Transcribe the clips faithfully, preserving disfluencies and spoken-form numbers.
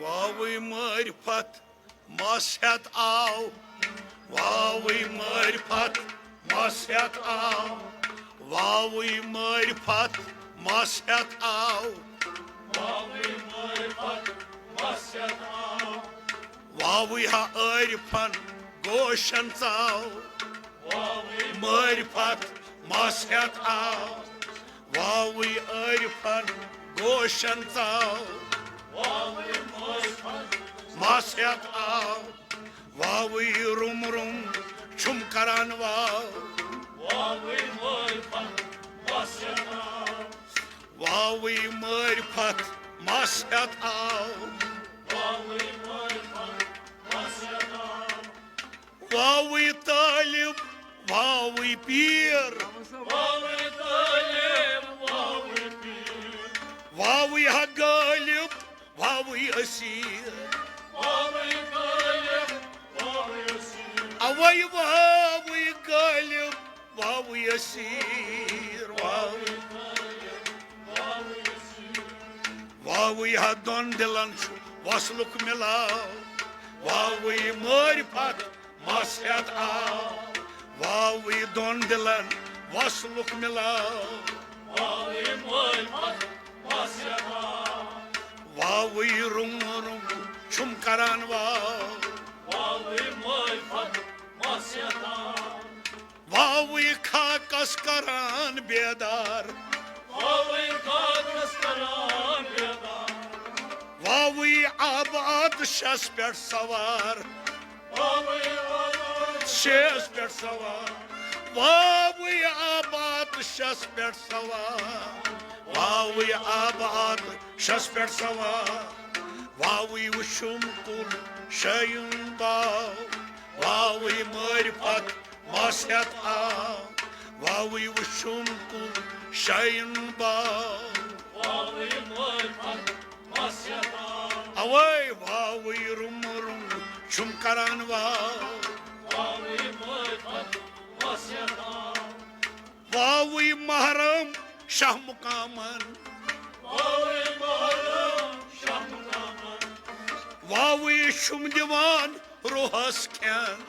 واوٕے معرفت مس ہٮ۪تھ آو، واوٕے معرفت مس ہٮ۪تھ آو، واوٕے معرفت مس ہٮ۪تھ آو، واوٕے معرفت مس ہٮ۪تھ آو۔ واوٕے ہا عٲرفن گوشن ژاو، واوٕے معرفت مس ہٮ۪تھ آو، واوٕے عٲرفن گوشن ژاو، واوٕے معرفت مس ہٮ۪تھ آو، واوٕے رُم رُم چھُم کران واو، واوٕے معرفت مس ہٮ۪تھ آو۔ واوٕے معرفت مس ہٮ۪تھ آو۔ واوٕے معرفت مس ہٮ۪تھ آو۔ واوٕے طٲلب، واوٕے پیٖر۔ واوٕے طٲلب، واوٕے پیٖر۔ واوٕے ہا غٲلب، واوٕے اسیٖر۔ واوٕے غٲلب، واوٕے اسیٖر۔ اوے واوٕے غٲلب، واوٕے اسیٖر، واوٕے۔ واوٕے ہا دۄن دِلن چھُ وصلُک مِلاو۔ واوٕے معرفت مس ہٮ۪تھ آو۔ واوٕے دۄن دِلن وصلُک مِلاو۔ واوٕے معرفت مس ہٮ۪تھ آو۔ واوٕے رُم رُم چھُم کران واو۔ واوٕے معرفت مس ہٮ۪تھ آو۔ واوٕے خاکس کران بیدار۔ واوٕے خاکس کران بیدار۔ واوٕے آباد شس پٮ۪ٹھ سوار۔ واوٕے آباد شس پٮ۪ٹھ سوار۔ واوٕے آباد شس پٮ۪ٹھ سوار۔ واوٕے آباد شس پٮ۪ٹھ سوار۔ واوٕے وٕچھُم کُل شٲیِن باو۔ واوٕے معرفت مس ہٮ۪تھ آو۔ واوٕے وٕچھُم کُل شاین باو۔ واوٕے معرفت مس ہٮ۪تھ آو۔ اوے واوٕے رُم رُم چھُم کران واو۔ واوٕے معرفت مس ہٮ۪تھ آو۔ واوٕے محرم شاہ مقامن۔ واوٕے محرم شاہ مقامن۔ واوٕے چھُم دِوان روحس کھٮ۪ن۔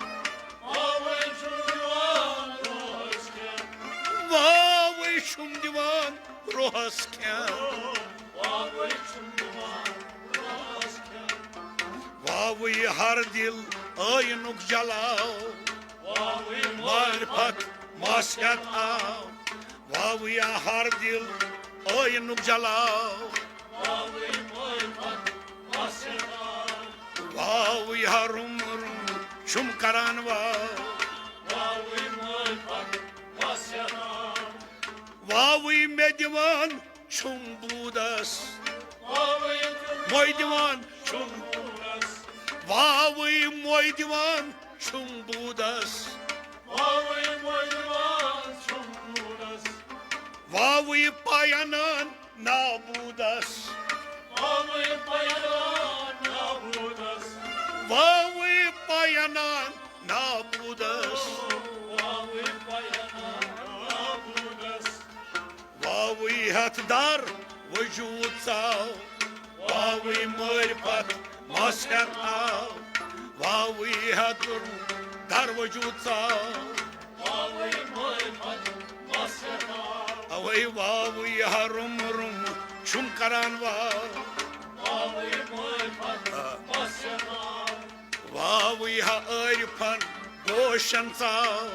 واوٕے چھُم دِوان روحس کھٮ۪ن۔ واوٕے چھُم دِوان روحس کھٮ۪ن۔ واوٕے چھُم دِوان روحس کھٮ۪ن۔ واوٕے ہر دِل ٲیٖنُک جلاو۔ واوٕے معرفت مس ہٮ۪تھ آو۔ واوٕے ہر دِل ٲیٖنُک جلاو۔ واوٕے معرفت مس ہٮ۪تھ آو۔ واوٕے ہا رُم رُم چھُم کران واو۔ واوٕے معرفت مس ہٮ۪تھ آو۔ واوٕے مےٚ دِوان چھُم بوٗدس۔ واوٕے موے دِوان چھُم بوٗدس۔ واوٕے موے دِوان چھُم بوٗدس۔ واوٕے موے دِوان چھُم بوٗدس۔ واوٕے پاے انان نابوٗدس۔ واوٕے پاے انان نابوٗدس۔ واوٕے پاے انان نابوٗدس۔ واوٕے پاے انان نابوٗدس۔ واوٕے ہٮ۪تھ در وجوٗد ژاو۔ واوٕے معرفت مس ہٮ۪تھ آو۔ واوٕے ہٮ۪تھ در وجوٗد ژاو۔ واوٕے معرفت مس ہٮ۪تھ آو۔ اوے واوٕے ہا رُم رُم چھُم کران واو۔ واوٕے معرفت مس ہٮ۪تھ آو۔ واوٕے ہا عٲرفن گوشن ژاو۔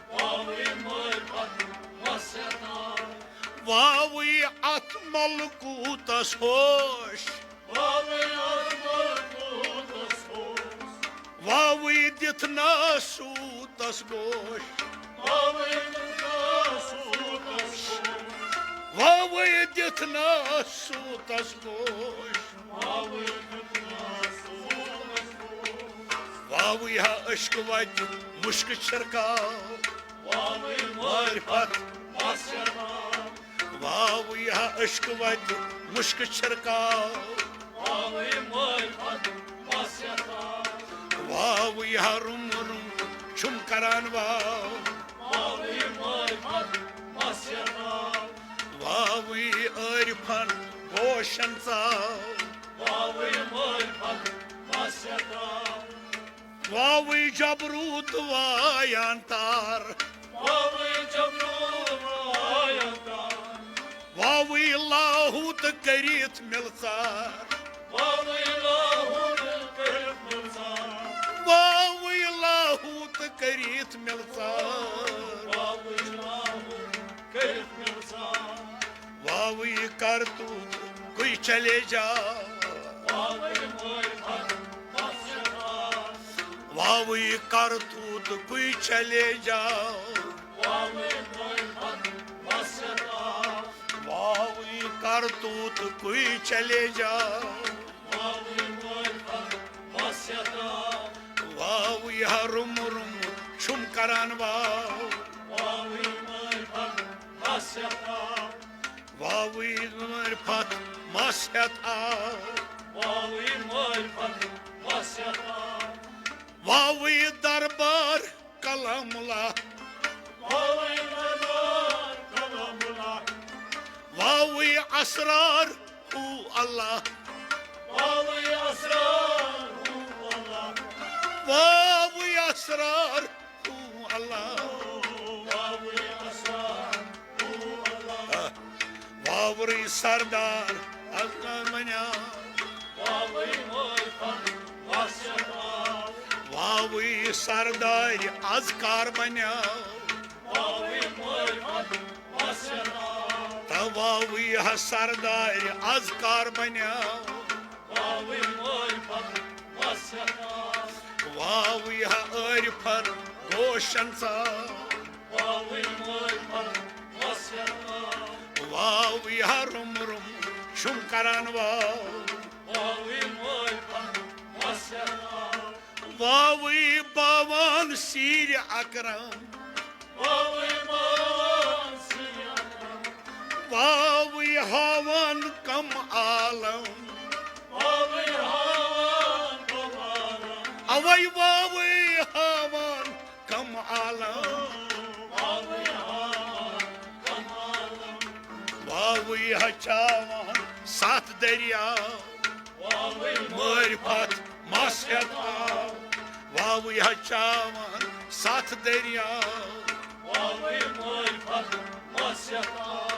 واوٕے معرفت مس ہٮ۪تھ آو۔ واوٕے اتھ ملکوٗتس ہوش۔ واوٕے اتھ ملکوٗتس ہوش۔ واوٕے دِتھ ناسوٗتس گوش۔ واوٕے دِتھ ناسوٗتس ہوش۔ واوٕے دِتھ ناسوٗتس گوش۔ واوٕے دِتھ ناسوٗتس ہوش۔ واوٕے ہا عشقہٕ وتہِ مُشکہٕ چھِرکاو۔ واوٕے معرفت مس ہٮ۪تھ آو۔ واوٕے ہا عشقہٕ وتہِ مُشکہٕ چھِرکاو۔ واوٕے معرفت مس ہٮ۪تھ آو۔ واوٕے ہا رُم رُم چھُم کران واو۔ واوٕے معرفت مس ہٮ۪تھ آو۔ واوٕے عٲرفن گوشن ژاو۔ واوٕے معرفت واوٕے جبروت وایان تار۔ واوٕے جبروت وایان تار۔ واوٕے لاہوت کٔرِتھ مِلژار۔ واوٕے لاہوت کٔرِتھ مِلژار۔ واوٕے لاہوت کٔرِتھ مِلژار۔ واوٕے لاہوت کٔرِتھ مِلژار۔ واوٕے کرتوت کوئی چلے جا۔ واوٕے معرفت مس ہیتھ آو۔ واوٕے کرتوت کوئی چلے جا۔ واوٕے معرفت مس ہیتھ آو۔ واوٕے کرتوت کوئی چلے جا۔ واوٕے معرفت مس ہیتھ آو۔ واوٕے ہا رُم رُم چھُم کران واو۔ واوٕے معرفت مس ہیتھ آو۔ واوٕے معرفت مس ہیتھ آو۔ واوٕے معرفت مس ہیتھ آو۔ واوٕے دربار کلام اللہ۔ واوٕے دربار کلام اللہ۔ واوٕے اسرار ہو اللہ۔ واوٕے اسرار ہو اللہ۔ واوٕے اسرار ہو اللہ۔ واوٕے اسرار ہو اللہ۔ واوٕے سردار اذکار بنیاو۔ واوٕے معرفت مس ہیتھ آو۔ واوٕے سردار اذکار بنیاو۔ واوٕے معرفت مس ہیتھ آو۔ تہٕ واوٕے ہا سردار اذکار بنیاو۔ واوٕے معرفت مس ہیتھ آو۔ واوٕے ہا عٲرفن گوشن ژاو۔ واوٕے معرفت مس ہیتھ آو۔ واوٕے ہا رُم رُم چھُم کران واو۔ واوٕے معرفت مس ہیتھ آو۔ واوٕے باوان سیٖرِ اکرم۔ واوٕے باوان سیٖرِ اکرم۔ واوٕے ہاوان کم عالم۔ واوٕے ہاوان کم عالم۔ اوے واوٕے ہاوان کم عالم۔ واوٕے ہاوان کم عالم۔ واوٕے ہا چاوان ستھ دریا۔ واوٕے معرفت مس ہیتھ آو۔ واوٕے ہا چاوان ستھ دریا۔ واوٕے معرفت مس ہیتھ آو۔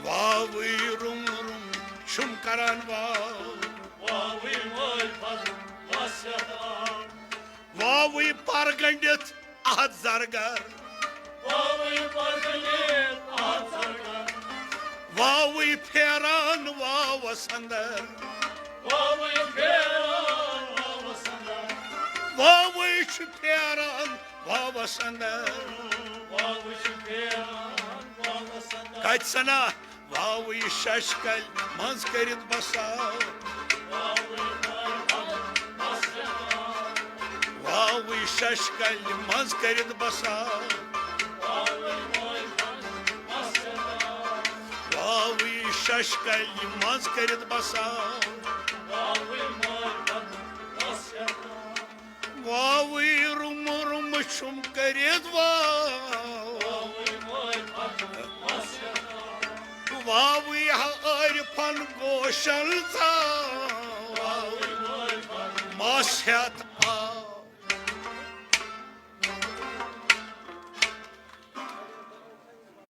واوٕے رُم رُم چھُم کران واو۔ واوٕے معرفت مس ہیتھ آو۔ واوٕے پر گنڈِتھ احد زرگر۔ واوٕے پر گنڈِتھ احد زرگر۔ واوٕے پھیران واوس اندر۔ واوٕے پھیران واوس اندر۔ واوٕے چھُ پھیران واوس اندر۔ واوٕے چھُ پھیران واوس اندر۔ کتہِ سنا واوٕے ششکل منٛز کٔرِتھ بسا۔ واوٕے ششکل منٛز کٔرِتھ بسا۔ واوٕے ششکل منٛز کٔرِتھ بسا۔ واوٕے رُم رُم چھُم کٔرِتھ واو۔ واوٕے ہا عٲرفن گوشن ژاو۔ مس ہیتھ